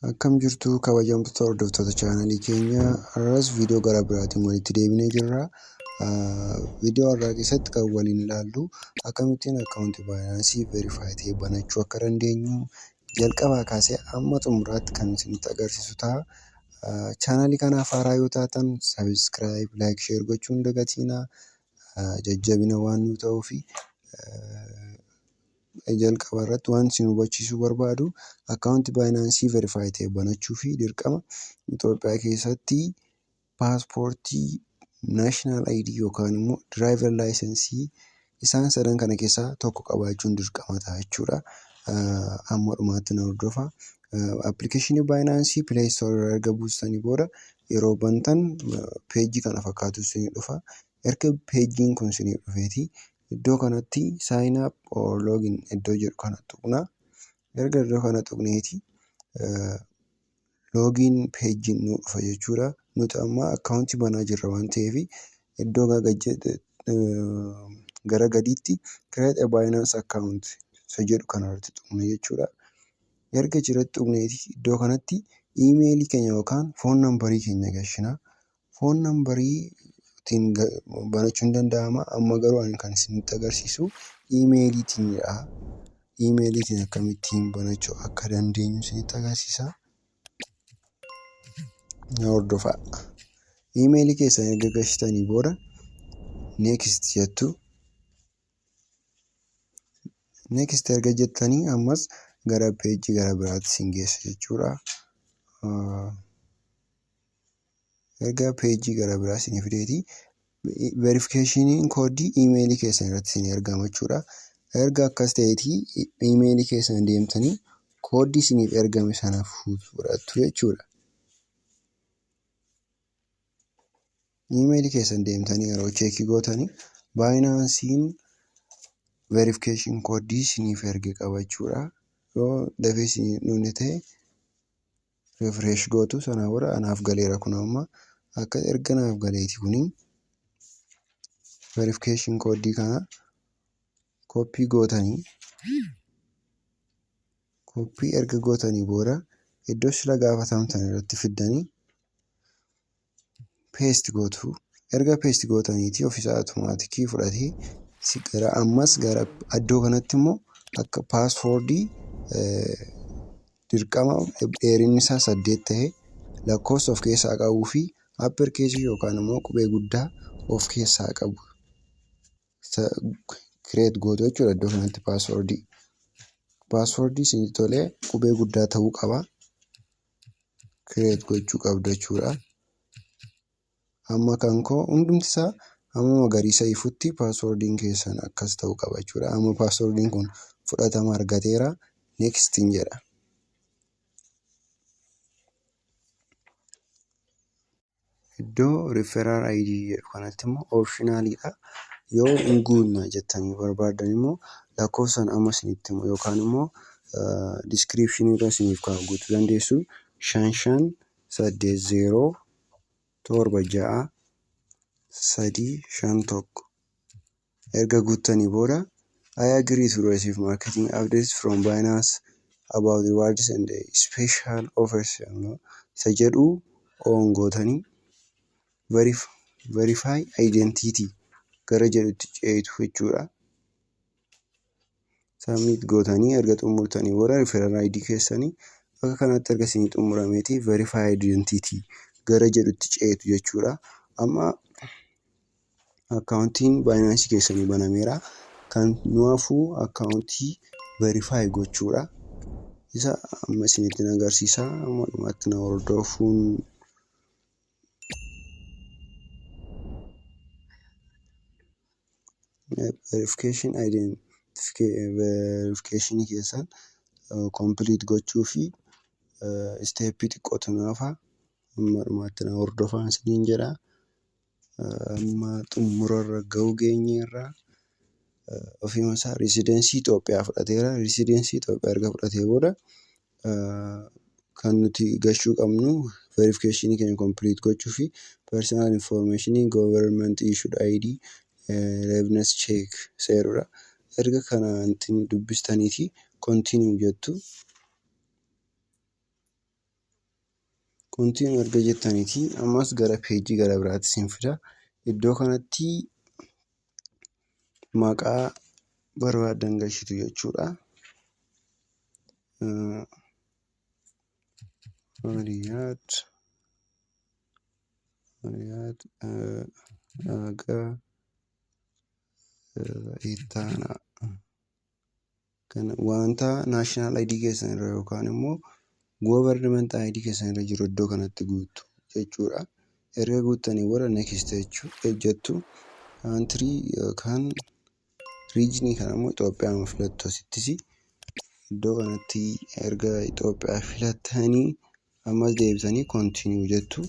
Akkam jirtu kabajamtoota hordoftoota chaanalii keenyaa, har'as viidiyoo gara biraatiin walitti deebinee jirra. Viidiyoo har'aa keessatti kan waliin ilaallu akkamittiin akkaawuntii Binance verify ta'e banachuu akka dandeenyu jalqabaa kaasee hamma xumuraatti kan isinitti agarsiisu ta'a. Chaanalii kanaaf haaraa yoo taatan subscribe, like, share gochuu hin dagatinaa. Jajjabina waan nu ta'uufi jalqaba irratti waan isin hubachiisuu barbaadu, akkaawuntii Binance verify ta'e banachuu fi dirqama Itoophiyaa keessatti paaspoortii, national ID yookaan immoo driver license, isaan sadan kana keessaa tokko qabaachuun dirqama ta'a jechuudha. Amma dhumaatti na hordofaa. Appilikeeshinii Binance Play Store irraa erga buustanii booda yeroo bantan peejii kana fakkaatu isinii dhufa. Erga peejiin kun isinii dhufeeti iddoo kanatti sign up or login iddoo jedhu kana tuqna. Erga iddoo kana tuqneeti login peejiin nu dhufa jechuudha. Nuti amma akkaawuntii banaa jirra waan ta'eef iddoo gara gadiitti "Create a Binance account" isa jedhu kanarratti tuqna jechuudha. Erga achirratti tuqneeti iddoo kanatti iimeelii keenya yookaan phone numberii keenya galchina. Phone numberiitiin banachuun danda'ama. Amma garuu ani kan isinitti agarsiisu iimeeliitiinidha. Iimeeliitiin akkamittiin banachuu akka dandeenyu isinitti agarsiisa. Na hordofaa. Iimeelii keessan erga galchitanii booda next jettu. Next erga jettanii ammas gara peejii gara biraatti isin geessa jechuudha. Erga peejii gara biraa isinii fideeti verification koodii iimeelii keessan irratti isinii ergama jechuudha. Erga akkas ta'eeti iimeelii keessan deemtanii kooddii isiniif ergame sana fudhattu jechuudha. Iimeelii keessan deemtanii yeroo checkii gootanii Binanceiin verification koodii isiniif erge qaba jechuudha. Yoo dafee isinii hin dhufne ta'e refresh gootu. Sanaa booda anaaf galeera, kun amma akka erga naaf galeeti kuni verification koodii kana copy gootanii, copy erga gootanii booda iddoo sila gaafatamtan irratti fiddanii paste gootu. Erga paste gootaniiti ofiisaa automaatikii fudhatee gara ammas gara iddoo kanatti immoo akka paaswoordii dirqama dheerinni isaa 8 ta'e, lakkoofsa of keessaa qabuu fi upper case yookaan immoo qubee guddaa of keessaa qabu create gootu jechuudha iddoo kanatti paaswoordii. Paaswoordii isinitti tolee qubee guddaa ta'uu qaba. Create gochuu qabdu jechuudha. Amma kan koo hundumti isaa hamma magariisa ifutti paaswoordiin keessan akkas ta'uu qaba jechuudha. Amma paaswoordiin kun fudhatama argateera. Next jedha. Iddoo referral ID jedhu kanatti immoo optionaliidha. Yoo hin guunna jettanii barbaaddan immoo lakkoofsaan amma isinitti himu yookaan immoo descriptionii irra isiniif kaa'u guutuu dandeessu. 558076351 erga guuttanii booda "I agree to receive marketing updates from Binance about rewards and special offers" isa jedhu on gootanii verify identity gara jedhutti ceetu jechuudha. Submit gootanii erga xumurtanii booda referral ID keessanii akka kanatti erga isinii xumurameeti verify identity gara jedhutti ceetu jechuudha. Amma akkaawuntiin Binance keessanii banameera. Kan nu hafu akkaawuntii verify gochuudha. Isa amma isinitti agarsiisa. Amma dhumaatti na hordofuun verification verification keessan complete gochuu fi stepii xiqqootu nu hafa. Amma dhumaatti na hordofaa isiniin jedha. Amma xumurarra gahuu geenyeerra. Ofiima isaa residency Itoophiyaa fudhateera. Residency Itoophiyaa erga fudhatee booda kan nuti gashuu qabnu verification keenya complete gochuu fi personal information, government issued ID, liveness check seerudha. Erga kana dubbistaniiti continue jettu. Continue erga jettaniiti ammas gara peejii gara biraatti isin fida. Iddoo kanatti maqaa barbaaddan galchitu jechuudha. Riyaad Riyaad Aagaa Ittaanaa kana wanta national ID keessan irra yookaan immoo government ID keessan irra jiru iddoo kanatti guuttu jechuudha. Erga guuttanii booda next jettu. Country yookaan region kana immoo Itoophiyaa filattu asittis. Iddoo kanatti erga Itoophiyaa filattanii ammas deebisanii continue jettu.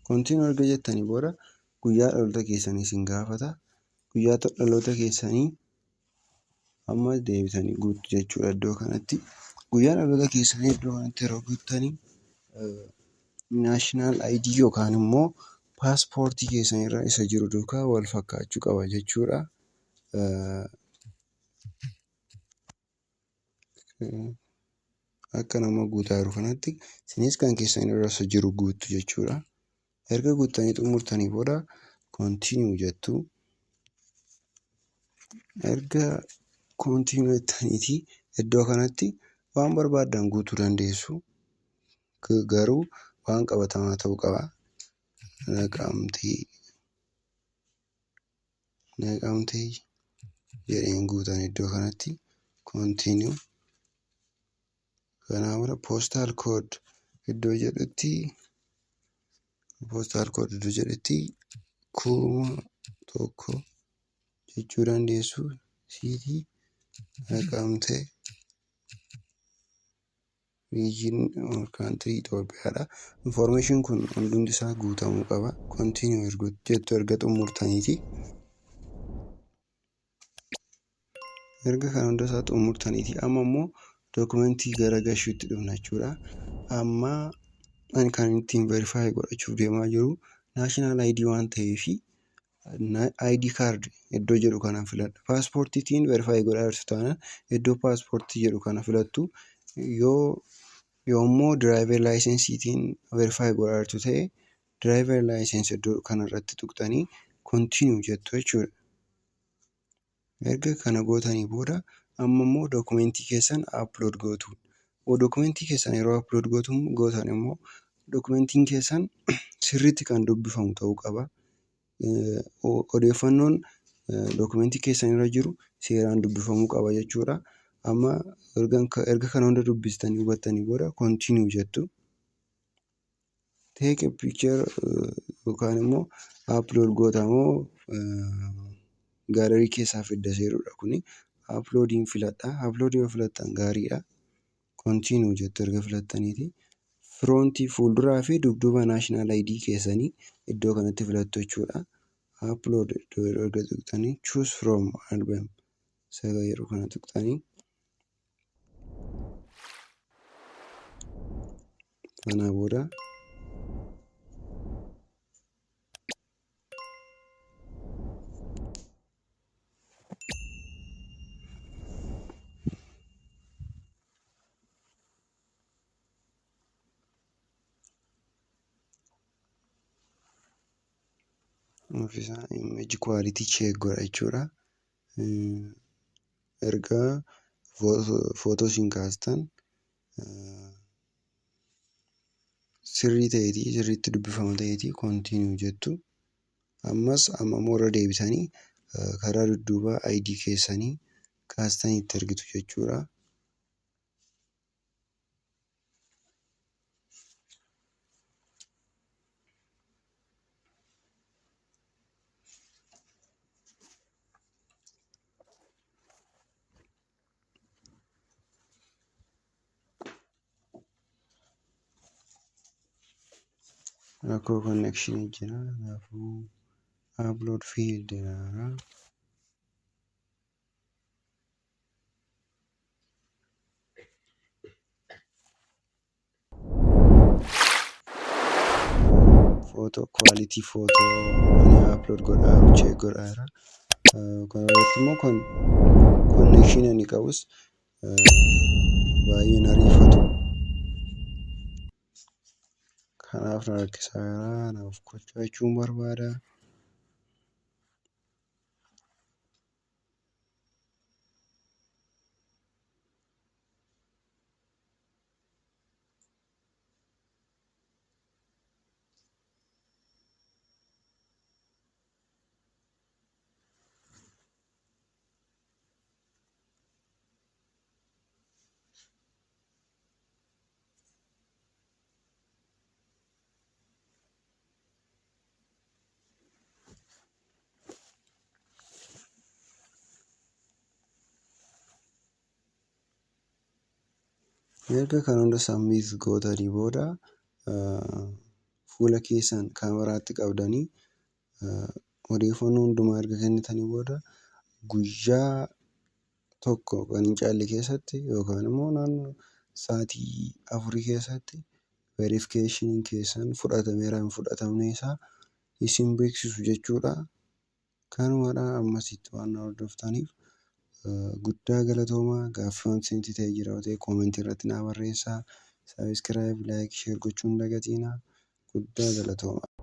Continue erga jettanii booda guyyaa dhaloota keessanii isin gaafata. Guyyaa dhaloota keessanii ammas deebisanii guuttu jechuudha iddoo kanatti. Guyyaa dhaloota keessanii iddoo kanatti yeroo guuttanii national ID yookaan immoo paaspoortii keessan irra isa jiru duukaa wal fakkaachuu qaba jechuudha. Akka nama guutaa jiru kanatti isinis kan keessan irra isa jiru guuttu jechuudha. Erga guuttanii xumurtanii booda continue jettu. Erga continue jettaniiti iddoo kanatti waan barbaaddan guutuu dandeessu. Garuu waan qabatamaa ta'uu qaba. Naqamtee jedheen guutan iddoo kanatti continue. Kanaa booda postal code iddoo jedhutti postal code iddoo jedhutti 1000 jechuu dandeessu. City Naqamtee, region country Itoophiyaadha. Information kun hundumti isaa guutamuu qaba. Continue jettu erga xumurtaniiti. Erga kana hunda isaa xumurtaniiti amma immoo dookumentii gara gashuutti dhufna jechuudha. Amma ani kan ittiin verify godhachuuf deemaa jiru national ID waan ta'eef ID card iddoo jedhu kana filadha. Paaspoortiitiin verify godhaa jirtu taanaan iddoo paaspoortii jedhu kana filattu. Yoo immoo driver licensiitiin verify godhaa jirtu ta'e driver license iddoo kanarratti tuqxanii continue jettu jechuudha. Erga kana gootanii booda amma immoo dookumentii keessan upload gootu. Dookumentii keessan yeroo upload gootan immoo dookumentiin keessan sirriitti kan dubbifamu ta'uu qaba. Odeeffannoon dookumentii keessan irra jiru seeraan dubbifamuu qaba jechuudha. Amma erga kana hunda dubbistanii hubattanii booda continue jettu. Take a picture yookaan immoo upload goota moo gallery keessaa fidda seerudha kuni. Uploadiin filadha. Upload yoo filattan gaariidha. Continue jettu erga filattaniiti. Front fuulduraa fi dudduuba national ID keessanii iddoo kanatti filattu jechuudha. Upload iddoo erga tuqxanii choose from album isa jedhu kana tuqxanii sanaa booda ofiisaa image quality check godha jechuudha. Erga footoo isin kaastan sirrii ta'eetii sirriitti dubbifama ta'eetii continue jettu. Ammas amma immoo irra deebisanii karaa dudduuba ID keessanii kaastanii itti ergitu jechuudha. Rakkoo connection jira. Kanaafuu upload failed jedha. Photo quality photo ani upload godhaa jiru check godhaa jira. Kana irratti immoo connection ani qabus baay'ee hin ariifatu. Kanaaf na rakkisaa jira. Naaf gochuu jechuun barbaada. Erga kana hunda submit gootanii booda, fuula keessan kaameraatti qabdanii odeeffannoo hundumaa erga kennitanii booda, guyyaa tokko kan hin caalle keessatti yookaan immoo naannoo sa'aatii 4 keessatti verification keessan fudhatameera hin fudhatamne isaa isin beeksisu jechuudha. Kanumadha, ammasitti waan na hordoftaniif guddaa galatoomaa. Gaaffii wanti isinitti ta'e jira yoo ta'e comment irratti naa barreessaa. Subscribe, like, share gochuu hin dagatinaa. Guddaa galatoomaa.